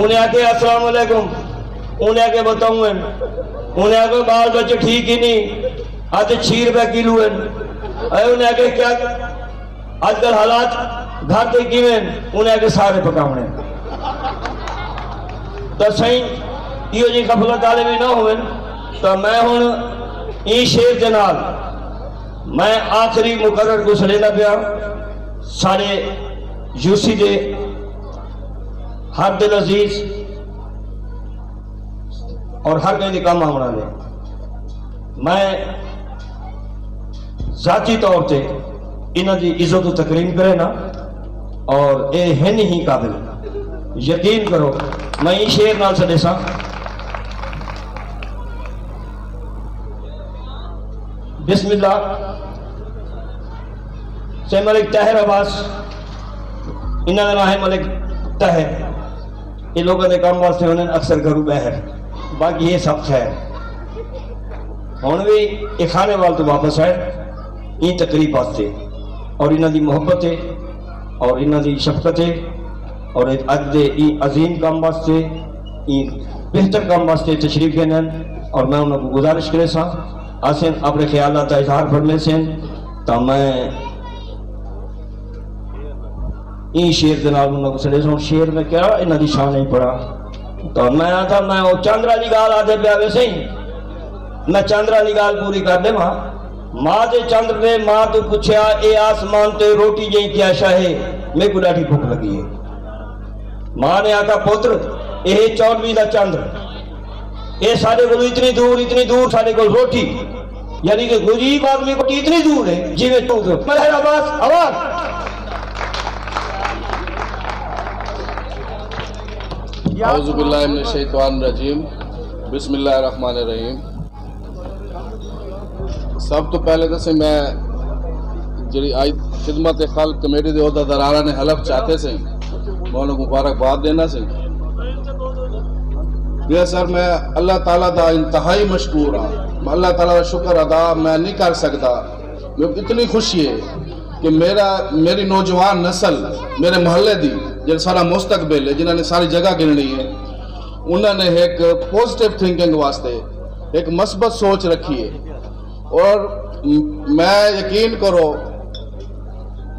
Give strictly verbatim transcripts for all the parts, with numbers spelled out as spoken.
انہیں آکھیا، "السلام علیکم۔" انہیں آکھیا، "بتاؤں ہیں۔" انہیں آکھیا، "بال بچے ٹھیک ہی نہیں، اج چھی روپے کلو ہیں۔" اے انہیں آکھیا، "کیا اج کل حالات گھر دے کیویں ہیں؟" انہیں آکھیا، "سارے پکاونے۔" تو سائیں، ایہو جی غفلت والے بھی نہ ہوئن۔ تو میں ہن ایں شعر دے نال میں آخری مقرر کوں سݙیندا پیا، ساݙے یو سی دے ہر دل عزیز اور ہر کہیں دے کم آوݨ والے۔ میں ذاتی طور تے انہاں دی عزت و تکریم کرے نا، اور اے ہن ہی قابل۔ یقین کرو، میں ایں شعر نال سݙیساں۔ بسم اللہ۔ سے ملک طاہر عباس، انہاں دا ناں ہے ملک طاہر۔ اے لوکاں دے کم واسطے ہوندن اکثر گھروں ٻاہر، باقی اے سب خیر۔ ہݨ وی اے خانیوال توں واپس آئے ایں تقریب واسطے، اور انہاں دی محبت ہے اور انہاں دی شفقت ہے، اور اڄ دے ایں عظیم کم واسطے، ایں بہتر کم واسطے تشریف گھن ہن، اور میں انہاں کوں گزارش کریساں، آسن اپݨے خیالات دا اظہار فرمیسن۔ تاں میں ایں شعر دے نال انہاں کوں سݙیساں۔ شعر میں کیا انہاں دی شان ہی پڑھاں۔ تاں میں آکھاں، میں او چندر والی ڳالھ آہدے پیا وے سئیں، میں چندر والی ڳالھ پوری کر ݙیواں۔ ماں دے چندر نے ماں توں پچھیا، "اے آسمان تے روٹی جئیں کیا شے ہے؟ میکوں ݙاڈھی بھکھ لڳی ہے۔" ماں نے آکھا، "پتر، اے ہے چوݙویں دا چندر، اے ساݙے کولوں اتنی دور، اتنی دور ساݙے کول روٹی۔" یعنی کہ غریب آدمی کوں اتنی دور ہے، جیویں توں۔" طاہر عباس، آواز۔ اعوذ باللہ من الشیطان الرجیم۔ بسم اللہ الرحمن الرحیم۔ سب توں پہلے تاں سئیں میں جیڑھی اڄ خدمت خلق کمیٹی دے عہدیداراں نے حلف چاتے سئیں، میں انہاں کوں مبارکباد ݙیندا سئیں۔ ٻیا سر، میں اللہ تعالیٰ دا انتہائی مشکور ہاں۔ میں اللہ تعالیٰ دا شکر ادا میں نہیں کر سڳدا۔ میکوں اتنی خوشی ہے کہ میرا، میری نوجوان نسل، میرے محلے دی، جیڑھا سارا مستقبل ہے، جنہاں نے ساری جگہ گھنݨی ہے، انہاں نے ایک پازیٹیو تھنکنگ واسطے ایک مثبت سوچ رکھی ہے۔ اور م-، میں یقین کرو،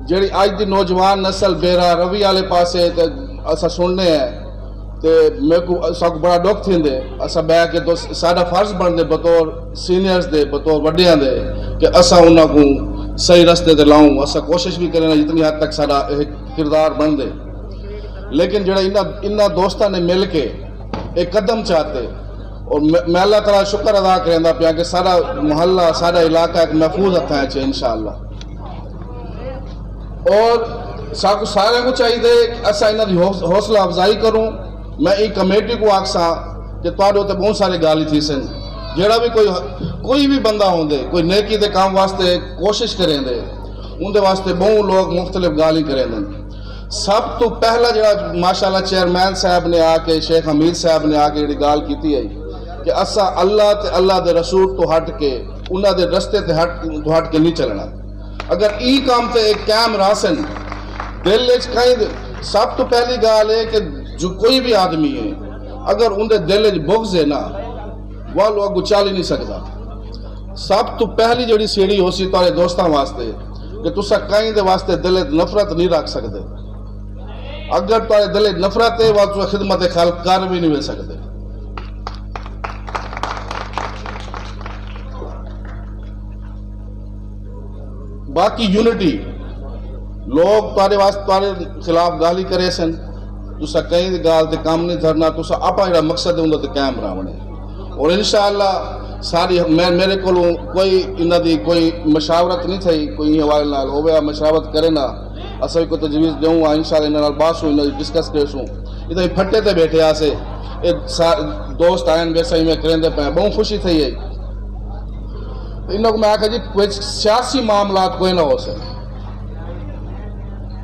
جیڑھی اڄ دی نوجوان نسل بے راہ روی والے پاسے تے اساں سݨنے ہیں، تے میکوں، ساکوں بڑا ݙکھ تھیندے۔ اساں ٻہہ کے تو ساݙا فرض بݨدے بطور سینئرز دے، بطور وݙیاں دے، کہ اساں انہاں کوں صحیح رستے تے لاؤں۔ اساں کوشش بھی کریں جتنی حد تک ساݙا اے کردار بݨدے۔ لیکن جیڑھا انہاں، انہاں دوستاں نے مل کے اے قدم چاتے، اور میں، میں اللہ تعالیٰ دا شکر ادا کریندا پیاں کہ ساݙا محلہ، ساݙا علاقہ ایک محفوظ ہتھاں اچ ہے انشاءاللہ۔ اور ساکوں سارے کوں چاہیے کہ اساں انہاں دی حوص-، حوصلہ افزائی کروں۔ میں ایں کمیٹی کوں آکھساں کہ تہاݙے اتے بہت سارے ڳالھ تھیسن۔ جیڑھا بھی کوئی، کوئی بھی بندہ ہوندے، کوئی نیکی دے کم واسطے کوشش کریندے، اوندے واسطے بہت لوگ مختلف ڳالھیں کریندن۔ سب توں پہلا جیڑھا ماشاءاللہ چیئرمین صاحب نے آ کے، شیخ حمید صاحب نے آ کے جیڑھی ڳالھ کیتی ہے کہ اساں اللہ تے اللہ دے رسول توں ہٹ کے، انہاں دے رستے تے ہٹ، توں ہٹ کے نہیں چلݨا۔ اگر ایں کم تے ایک قائم رہسن، دل اچ کہیں دے، سب توں پہلی ڳالھ ہے کہ جو کوئی بھی آدمی ہے، اگر اوندے دل اچ بغض ہے نا، وہ لوگ اڳوں چل ہی نہیں سڳدا۔ سب توں پہلی جیڑھی سیڑھی ہوسی تہاݙے دوستاں واسطے کہ تساں کہیں دے واسطے دل اچ نفرت نہیں رکھ سڳدے۔ اگر تہاݙے دل اچ نفرت ہے، وہ تساں خدمت خلق کر بھی نہیں وے سڳدے۔ باقی یونٹی، لوگ تہاݙے واسطے، تہاݙے خلاف ڳالھیں کریسن، تساں کہیں دی ڳالھ تے کم نہیں دھرنا، تساں اپݨا جیڑھا مقصد ہے، اوندا تے قائم رہوݨے۔ اور انشاءاللہ ساری، میں، میرے کولوں کوئی انہاں دی کوئی مشاورت نہیں تھئی، کوئی ایں حوالے نال ہووے، مشاورت کرے نا، اساں وی کوئی تجویز ݙیوں، انشاءاللہ انہاں نال ٻاہسوں، انہاں دی ڈسکس کریسوں۔ اتھاں پھٹے تے بیٹھے ہاسے، اے سا-، دوست آئن ویسا ایویں کریندے پئے، ٻہوں خوشی تھئی ہے۔ تے انہاں کوں میں آکھیا جی کوئی سیاسی معاملات کوئی نہ ہوسن۔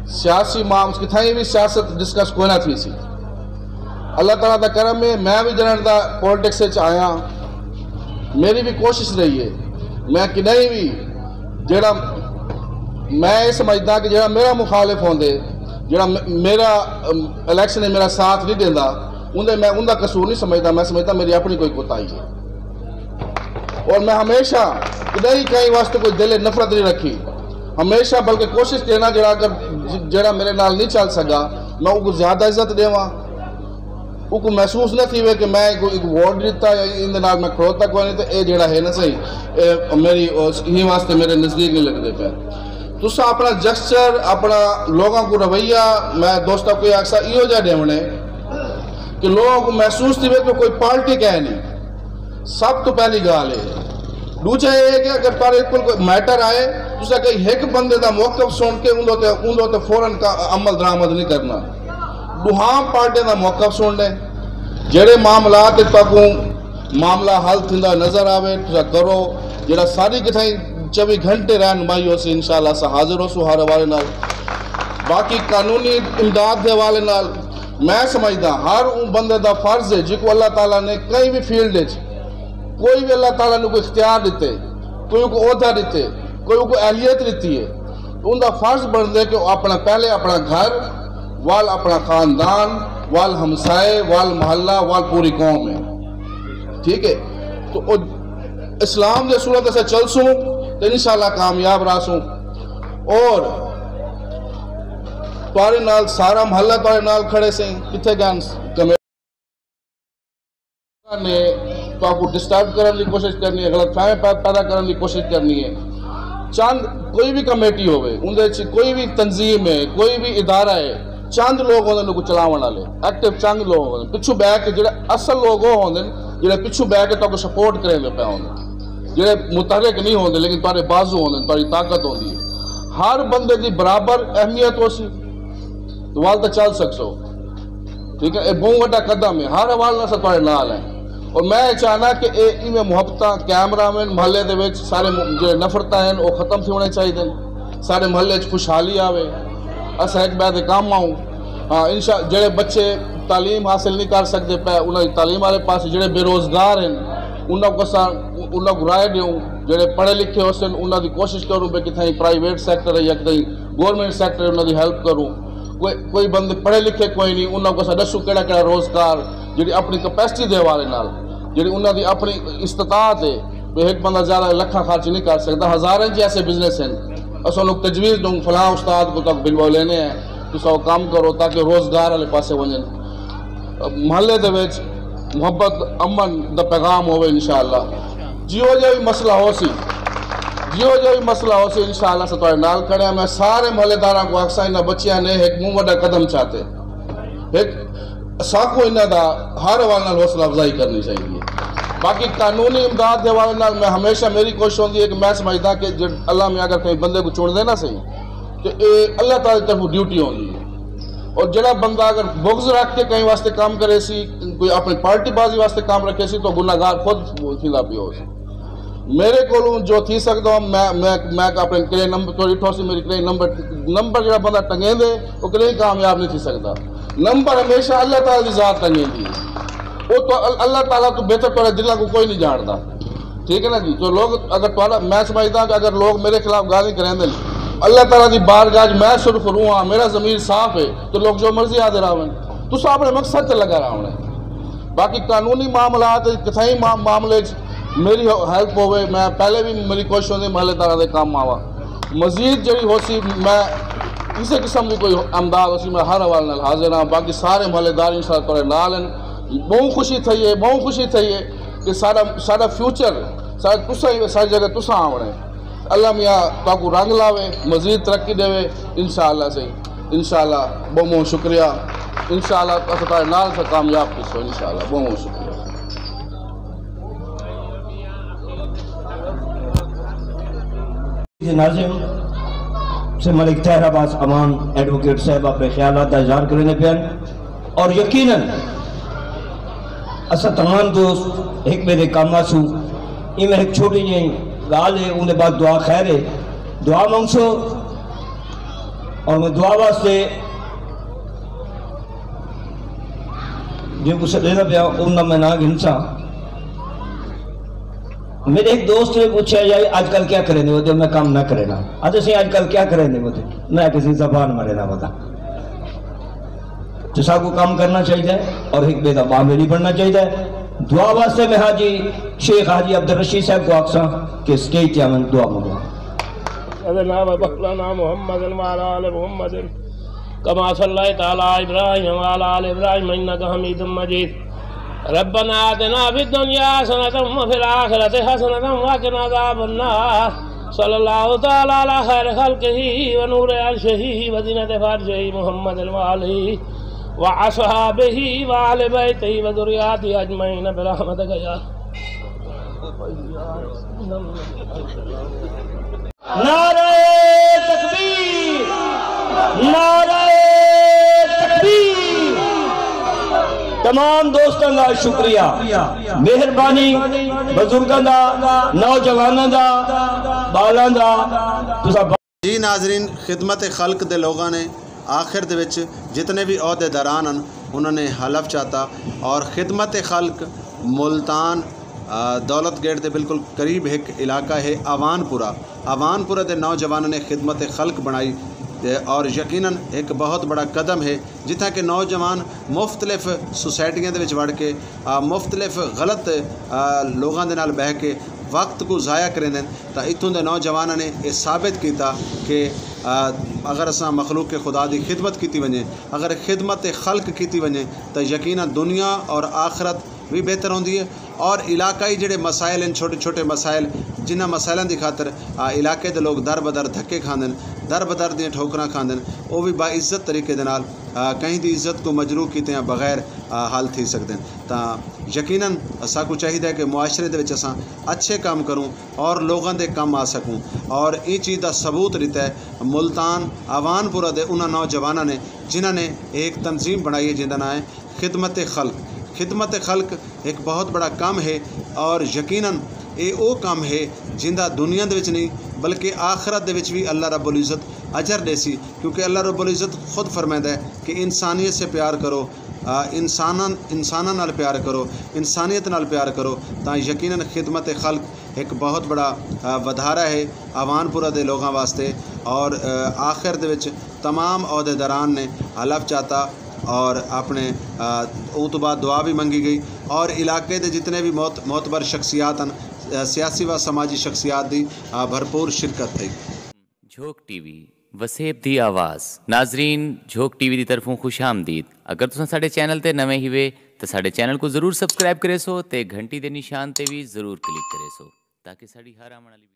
سیاسی معام-، کتھائیں وی سیاست ڈسکس کوئی نہ تھیسی۔ اللہ تعالیٰ دا کرم ہے، میں وی جݙݨ دا پولیٹکس وچ آیا، میری وی کوشش رہی ہے، میں کݙاہیں وی جیڑھا، میں اے سمجھدا کہ جیڑھا میرا مخالف ہوندے، جیڑھا م-، میرا، ام، الیکشن وچ میرا ساتھ نہیں ݙیندا، اندے میں اندا قصور نہیں سمجھدا، میں سمجھدا میری اپنی کوئی کوتاہی ہے۔ اور میں ہمیشہ کدی کہیں واسطے کوئی دل نفرت نہیں رکھی، ہمیشہ بلکہ کوشش کرینا جڑا اگر جڑا میرے نال نہیں چل سکا، میں اوکوں زیادہ عزت ڈیواں، اوکوں محسوس نہ تھیوے کہ میں کوئی ووٹ ڈتا یا ایندے نال میں کھڑوتا کوئی نہیں، تے اے جڑا ہے نا صحیح، اے میری اس ہی واسطے میرے نزدیک نہیں لگدے پے۔ تساں اپنا جسچر، اپنا لوگاں کو رویہ، میں دوستاں کو آکھسا ایہو جا ڈیونے کہ لوگاں کو محسوس تھیوے کہ کوئی پارٹی کہہ نہیں۔ سب تو پہلی گال ہے۔ دوجا یہ ہے کہ اگر تہاڈے کول کوئی میٹر آئے، تساں کہیں ایک بندے دا موقف سن کے اندر تے اندر تے فوراً کا عمل درآمد نہیں کرنا۔ ڈوہاں پارٹیاں دا موقف سن لے۔ جڑے معاملات تکوں معاملہ حل تھیندا نظر آوے، تساں کرو۔ جڑا ساری کتھائیں چوبی گھنٹے رہنمائی ہو سی، انشاءاللہ اساں حاضر ہو سو ہر حوالے نال۔ باقی قانونی امداد دے حوالے نال میں سمجھدا ہر اون بندے دا فرض ہے جس کو اللہ تعالیٰ نے کہیں بھی فیلڈ وچ کوئی بھی اللہ تعالیٰ نے کوئی اختیار دیتے، کوئی کو عہدہ دیتے، کوئی کو اہلیت دیتی ہے، تو ان دا فرض بنتے کہ وہ اپنا پہلے اپنا گھر، وال اپنا خاندان، وال ہمسائے، وال محلہ، وال پوری قوم ہے۔ ٹھیک ہے؟ تو او اسلام دے اصولوں تے اساں چلسوں تے انشاءاللہ کامیاب رہسوں۔ اور تہاڈے نال سارا محلہ تہاڈے نال کھڑے سیں، کتھے گئن کمیٹی نے تہاکوں ڈسٹرب کرن دی کوشش کرنی ہے، غلط فہمی پے-، پیدا کرن دی کوشش کرنی ہے۔ چند کوئی بھی کمیٹی ہووے، اوندے وچ کوئی بھی تنظیم ہے، کوئی بھی ادارہ ہے، چند لوگ ہوندے نوں چلاوݨ والے، ایکٹیو چند لوگ ہوندے۔ پچھوں بیٹھ کے جڑے اصل لوگ وہ ہوندے، جڑے پچھوں بیٹھ کے تہاکوں سپورٹ کریندے پئے ہوندے، جڑے متحرک نہیں ہوندے لیکن تہاڈے بازو ہوندے، تہاڈی طاقت ہوندی ہے۔ ہر بندے دی برابر اہمیت ہوسی، تو وال تاں چل سکسو۔ ٹھیک ہے، اے بہوں وڈا قدم ہے، ہر حوالے نال اساں تہاڈے نال ہیں۔ اور میں اے چاہنا کہ اے ایویں محبتاں قائم رہون، محلے دے وچ سارے م-، جڑے نفرتاں ہیں، او ختم تھیوݨے چاہیدے ہیں۔ سارے محلے وچ خوشحالی آوے، اساں ہک ٻئے دے کم آؤں۔ ہاں، انشاء-، جڑے بچے تعلیم حاصل نہیں کر سکدے پئے، انہاں دی تعلیم والے پاسے، جڑے بے روزگار ہیں، انہاں کوں اساں، انہاں کوں رائے ݙیوں، جڑے پڑھے لکھے ہوسن، انہاں دی کوشش کروں بھئی کتھائیں پرائیویٹ سیکٹر ہے یا کتھائیں گورنمنٹ سیکٹر ہے، انہاں دی ہیلپ کروں۔ کوئی، کوئی بندے پڑھے لکھے کوئی نہیں، انہاں کوں اساں ݙسوں کیڑا کیڑا روزگار، جڑی اپنی کیپیسٹی دے حوالے نال، جڑی انہاں دی اپنی استطاعت ہے، بھئی ہک بندہ زیادہ لکھاں خرچ نہیں کر سکدا، ہزاراں چ ایسے بزنس ہیں، اساں انہاں کوں تجویز ݙوں، فلاں استاد کوں تاں بلوا لینے ہیں، تساں او کم کرو تاکہ روزگار والے پاسے ونڄن۔ محلے دے وچ محبت، امن دا پیغام ہووے انشاءاللہ۔ جیہو جیہا وی مسئلہ ہوسی، جیہو جیہا وی مسئلہ ہوسی، انشاءاللہ اساں تہاڈے نال کھڑے ہیں۔ میں سارے محلے داراں کوں آکھساں، انہاں بچیاں نے ہک منہ وڈا قدم چاتے، ہک ساکوں انہاں دا ہر حوالے نال حوصلہ افزائی کرنی چاہیے۔ باقی قانونی امداد دے حوالے نال میں ہمیشہ، میری کوشش ہوندی ہے کہ میں سمجھدا کہ جے اللہ میاں اگر کہیں بندے کوں چݨدے نا صحیح، تے اے اللہ تعالیٰ دی طرفوں ڈیوٹی ہوندی ہے۔ اور جڑا بندہ اگر بغض رکھ کے کہیں واسطے کام کرے سی، کوئی اپنی پارٹی بازی واسطے کام رکھے سی، تو گناہ گار خود تھیندا پیا ہوسی۔ میرے کولوں جو تھی سکدا ہوں، میں، میں، میں اپنے کہیں نمبر تو ݙٹھو سی، میری کہیں نمبر، نمبر جڑا بندہ ٹنگیندے، وہ کہیں کامیاب نہیں تھی سکدا۔ نمبر ہمیشہ اللہ تعالیٰ دی ذات ٹنگیندی ہے۔ وہ تو ال-، اللہ تعالیٰ تو بہتر تہاڈے دلاں کوں کوئی نہیں جاندا۔ ٹھیک ہے نا جی؟ تو لوگ اگر تہاڈا، میں سمجھدا کہ اگر لوگ میرے خلاف گالھیں کریندے نے، اللہ تعالیٰ دی بارگاہ وچ میں سرخرو ہاں، میرا ضمیر صاف ہے، تو لوگ جو مرضی آہدے رہون، تساں اپنے مقصد تے لگا رہوݨے۔ باقی قانونی معاملات، کتھائیں معا-، معاملے وچ میری ہیلپ ہووے، میں پہلے بھی میری کوشش ہوندی محلے داراں دے کم آواں۔ مزید جڑی ہوسی، میں کسے قسم دی کوئی امداد ہوسی، میں ہر حوالے نال حاضر ہاں۔ باقی سارے محلے دار انشاءاللہ تہاڈے نال ہیں۔ بہوں خوشی تھئی ہے، بہوں خوشی تھئی ہے کہ ساڈا، ساڈا فیوچر، ساڈا تساں ہی، ساری جگہ تساں آوݨے۔ اللہ میاں تہاکوں رنگ لاوے، مزید ترقی ݙیوے، انشاءاللہ صحیح، انشاءاللہ۔ بہوں بہوں شکریہ، انشاءاللہ اساں تہاڈے نال ساں کامیاب تھیسوں، انشاءاللہ۔ بہوں بہوں شکریہ۔ ناظم سے ملک طاہر عباس امان ایڈووکیٹ صاحب اپنے خیالات دا اظہار کریندے پئے ہن۔ اور یقیناً اساں تمام دوست ہک ٻئے دے کم آسوں۔ ایویں ہک چھوٹی جئی ڳالھ ہے، اوندے بعد دعا خیر ہے۔ دعا منگسو اور میں دعا واسطے جیکوں سݙیندا پیا، اوندا میں ناں گھنساں۔ میرے ایک دوست نے پوچھا، "یار، آج کل کیا کریں دے ہوتے؟ میں کام نہ کرے نا۔" آج اسی آج کل کیا کریں دے ہوتے؟ میں کسی زبان مرے نہ ہوتا۔ تے ساکوں کم کرنا چاہیدا ہے اور ہک ٻئے دا بانبھیڑی بݨنا چاہیدا ہے۔ دعا واسطے میں حاجی شیخ حاجی عبدالرشید صاحب کوں آکھساں کہ سٹیج تے آون، دعا منگواون۔ سيدنا ومولانا محمد وعلى آل محمد كما صليت على إبراهيم وعلى آل إبراهيم إنك حميد مجيد. ربنا آتنا في الدنيا حسنة وفي الآخرة حسنة وقنا عذاب النار. صلى الله تعالى على خير خلقه ونور عرشه وزينة فرشه محمد وآله وأصحابه وأهل بيته وذرياته أجمعين برحمتك يا. نعرہ تکبیر، نعرہ تکبیر۔ تمام دوستاں دا شکریہ، مہربانی، بزرگاں دا، نوجواناں دا، ٻالاں دا۔ تساں جی ناظرین، خدمت خلق دے لوگاں نے آخر دے وچ جتنے بھی عہدیداران ہن، انہاں نے حلف چاتا اور خدمت خلق ملتان، آ، دولت گیٹ دے بالکل قریب ہک علاقہ ہے آوان پورہ۔ آوان پورہ دے نوجواناں نے خدمت خلق بݨائی تے اور یقیناً ہک بہت بڑا قدم ہے، جتھاں کہ نوجوان مختلف سوسائٹیاں دے وچ وڑ کے، آ، مختلف غلط، آ، لوگاں دے نال بہہ کے وقت کوں ضائع کریندن۔ تاں اتھوں دے نوجواناں نے اے ثابت کیتا کہ، آ، اگر اساں مخلوق خدا دی خدمت کیتی ونڄے، اگر خدمت خلق کیتی ونڄے، تاں یقیناً دنیا اور آخرت وی بہتر ہوندی ہے۔ اور علاقائی جڑے مسائل ہیں، چھوٹے چھوٹے مسائل، جنہاں مسائلاں دی خاطر، آ، علاقے دے لوگ در بدر دھکے کھاندن، در بدر دیاں ٹھوکراں کھاندن، او وی باعزت طریقے دے نال، آ، کہیں دی عزت کوں مجروح کیتے بغیر، آ، حل تھی سڳدن۔ تاں یقیناً ساکوں چاہیدا ہے کہ معاشرے دے وچ اساں اچھے کم کروں اور لوگاں دے کم آ سکوں۔ اور ایں چیز دا ثبوت ݙتا ہے ملتان آوان پورہ دے انہاں نوجواناں نے، جنہاں نے ایک تنظیم بݨائی ہے جیندا ناں ہے خدمت خلق۔ خدمت خلق ایک بہت بڑا کم ہے اور یقیناً اے او کم ہے جیندا دنیا دے وچ نہیں بلکہ آخرت دے وچ وی اللہ رب العزت اجر ݙیسی، کیونکہ اللہ رب العزت خود فرمائندا ہے کہ انسانیت سے پیار کرو، آ، انساناں، انساناں نال پیار کرو، انسانیت نال پیار کرو، تاں یقیناً خدمت خلق ہک بہت بڑا، آ، ودھارا ہے آوان پورہ دے لوگاں واسطے۔ اور، آ، آخر دے وچ تمام عہدیداران نے حلف چاتا اور اپݨے، آ، اوں توں بعد دعا بھی منگی گئی اور علاقے دے جتنے بھی معت-، معتبر شخصیات ہن، آ، سیاسی و سماجی شخصیات دی، آ، بھرپور شرکت تھئی۔ جھوک ٹی وی، وسیب دی آواز۔ ناظرین، جھوک ٹی وی دی طرفوں خوش آمدید۔ اگر تساں ساݙے چینل تے نویں ہیوے تاں ساݙے چینل کوں ضرور سبسکرائب کریسو تے گھنٹی دے نشان تے وی ضرور کلک کریسو تاکہ ساݙی ہر آوݨ والی